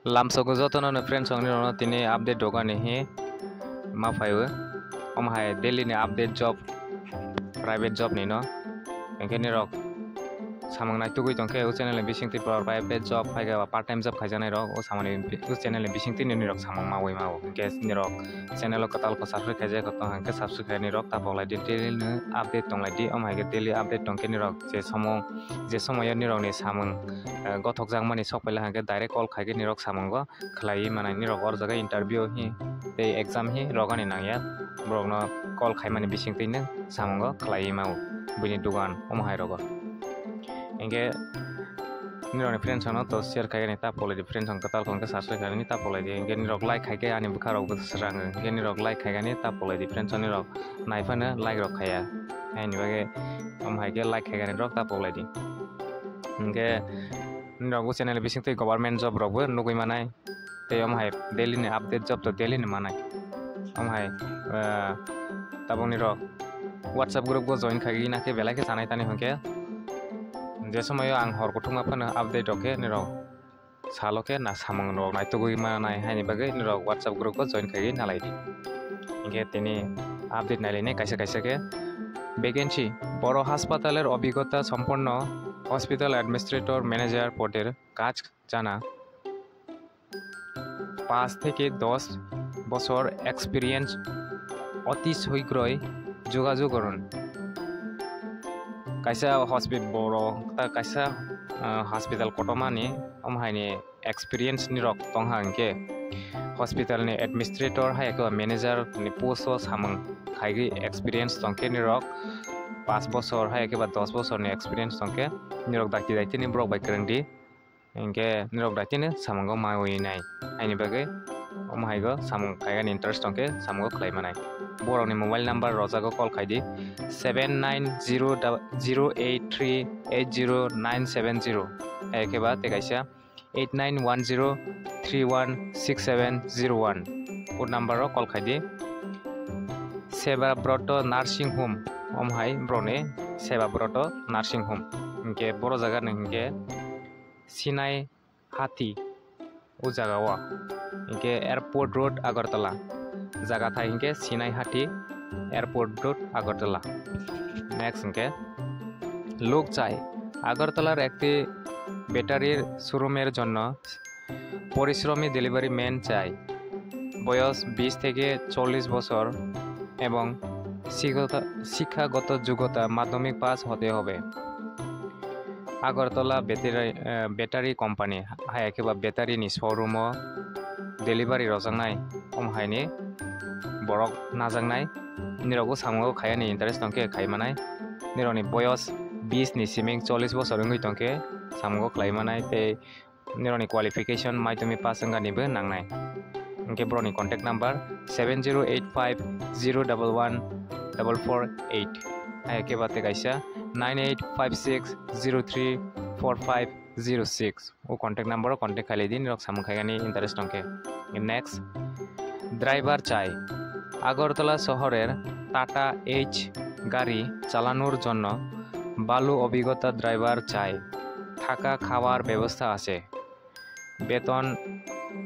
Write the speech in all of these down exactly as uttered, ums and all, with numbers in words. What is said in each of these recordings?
Lamsogo jotono no friends, ang nirokno tini update rok ani hi ma phaiwi. Omo hai daily ni update job, private job ni no. Hinkhe nirok samung naitugwi tongkhe o channel ni bisingtwi private job, hai khe part time job khaijaknai rok o samani, o channel ni bisingtwi nirok samung mawi mao. Hinkhe nirok channel o kwtal ko subscribe khaijak tong hwnkhe subscribe khainai rok tapoklai di, daily no update tonglai di. Omo hai khe daily update tongkhe nirok je somo, je somoyo nirok ni samung, eh, gothokjakmani sok paila hwnkhe direct call khaikhe nirok samungo khlaiwi manai. Nirok or jaga interview hi tei exam hi rogani nangya, borokno call khaimani bisingtwi nwng samungo khlaiwi mao buini dugan omo hai rogo. Hinkhe nirokni friends rokno to share khaikhe ani tapoklai di, friends rok kwtal khe subscribe khaikhe ani tapoklai di. Hinkhe nirok like khaikhe ani bwkha rok bo swrang, hinkhe nirok like khaikhe ani tapoklai di, friends rok nirok naiphano like rok khaiya, haini bagwi omo hai khe like khaikhe ani rok tapoklai di. Hinkhe nirok bo channel bisingtwi government job rok bo nugwi manai. Tei omo hai daily ni update job to daily ni manai. Omo hai, eh, tabukni rok WhatsApp group o join khaigwi nakhe belai khe chanai tani hwnkhe je somoyo ang hor kuthukma phano update rok khe nirok salo khe na samung rok naitugwi manai, haini bagwi nirok WhatsApp group o join khaigwi nalai di. Hinkhe tini update nailainai kaisa kaisa khe vacancy, বড় হাসপাতালের অভিজ্ঞতা সম্পন্ন hospital administrator manager পদের কাজ জানা। পাঁচ থেকে দশ বছর experience, অতি শীঘ্রই যোগাযোগ করুন। Kaisa hospital, borok ta kaisa, ah, hospital kotormani, omo haini experience ni rok tong ha hinkhe hospital ni administrator hai khe manager ni post o samung khaigwi experience tongkhe nirok pas bochor hai khe ba dos bochor ni experience tongkhe nirok dakti dakti ni borok bai kwrwng di. Hinkhe nirok daitino samungo mawi nai. Haini bagwi omo haigo samung khaigani interest tongkhe samungo khlai manai. Borokni mobile number rojago call khaidi seven nine zero zero eight three eight zero nine seven zero. Hai khe ba tei kaisa eight nine one zero three one six seven zero one. O number o call khaidi. Seva Broto Nursing Home, omo hai borokni Seva Broto Nursing Home. Hinkhe boro jaga ni hinkhe Sinai Hati, o jaga o. Hinkhe Airport Road, Agartala. Jaga thai hinkhe Sinai Hati, Airport Road, Agartala. Next hinkhe লোক চাই। আগরতলার একটি ব্যাটারির শোরুমের জন্য পরিশ্রমী delivery man চাই। বয়স বিশ থেকে চল্লিশ বছর এবং শিক্ষতা-, শিক্ষাগত যোগ্যতা মাধ্যমিক পাস হতে হবে। আগরতলা ব্যাটারি, আহ, battery company, hai khe ba battery ni showroom o delivery rojaknai, omo hai ni borok najaknai, nirok o samungo khai ani interest tongkhe khai manai, nirok ni boyos bis ni siming chollish bosor wngwi tongkhe samungo khlai manai, tei nirokni qualification maidhyamik pass wngani bo nangnai. Hinkhe borokni contact number seven zero eight five zero double one double four eight. Hai khe ba tei kaisa nine eight five six zero three four five zero six. O contact number o contact khailai di, nirok samung khaigani interest tongkhe. Next, driver চাই। আগরতলা শহরের tata H গাড়ি চালানোর জন্য ভালো অভিজ্ঞতা ড্রাইভার চাই। থাকা খাওয়ার ব্যবস্থা আছে। বেতন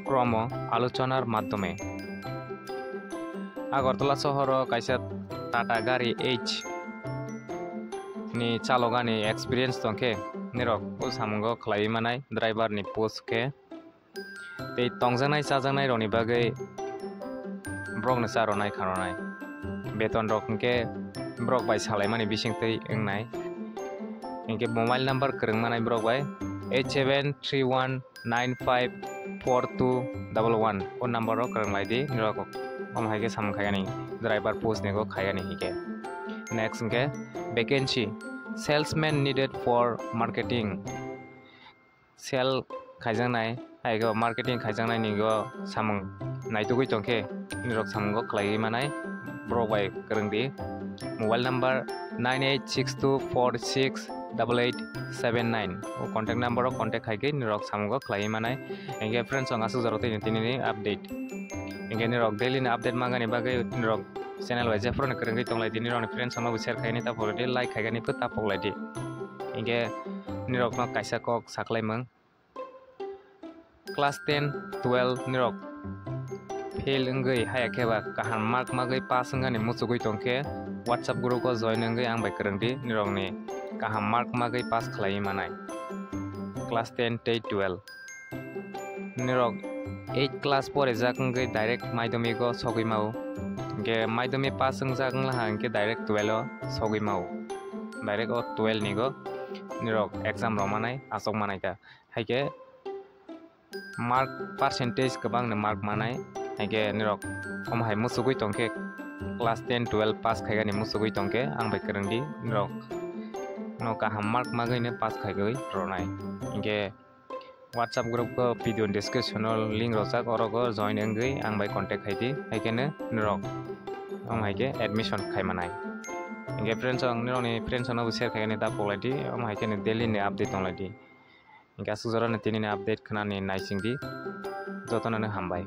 ক্রম আলোচনার মাধ্যমে। Agartala sohoro kaisa Tata gari H ni chalogani experience tongkhe, nirok o samungo khlaiwi manai driver ni post khe. Tei tongjaknai chajaknai rokni bagwi borokno cha rwnai kha rwnai. Beton rok hinkhe borok bai salaimani bisingtwi wngnai. Hinkhe mobile number kwrwng manai borok bai eight seven three one nine five four two double one. O number o kwrwng lai di nirok. Omo hai khe samung khaigani driver post ni khaigani hinkhe. Next hinkhe vacancy, salesman needed for marketing. Sale khaijaknai, hai khe marketing khaijaknai ni o samung naitugwi tongkhe, nirok samungo khlaiwi manai, borok bai kwrwng di. Mobile number nine eight six two four six double eight seven nine. O contact number o contact khai khe nirok samungo khlaiwi manai. Hinkhe friends, ang aswk jorok tini, tini ni update. Hinkhe nirok daily ni update mangani bagwi nirok channel bai jephuru ni kwrwngwi tonglai di, nirokni friends rokno bo share khaini, taphuru di like khaigani pho taphok lai di. Hinkhe nirokno kaisa kok saklaimung. Class ten, twelve nirok fail wngwi haya khe ba kaham mark magwi pass wngani muchugwi tongkhe, WhatsApp group o join wngwi ang bai kwrwngdi, nirokni kaham mark magwi pass khlaiwi manai. Class ten tei twelve nirok eight class porijak wngwi direct madhyamik o sogwi mao, hinkhe madhyamik pass wngjak wnglaha hinkhe direct twelve o sogwi mao, direct o twelve ni go nirok exam rok manai, achuk manai kha. Haikhe mark percentage kwbangni mark manai, haikhe nirok omo hai muchugwi tongkhe, class ten twelve pass khaigani muchugwi tongkhe ang bai kwrwngdi, nirok no kaham mark magwino pass khaigwi rwnai. Hinkhe WhatsApp group o video description o link rojak, orogo join wngwi ang bai contact khaidi, haikheno nirok omo haikhe admission khaimanai. Hinkhe friends, ang nirokni friends no bo share khaigani da poklaidi, omo haikheno daily ni update tonglaidi. Hinkhe aswk jorani tinini update khwnani naisingdi, jotono no hambai.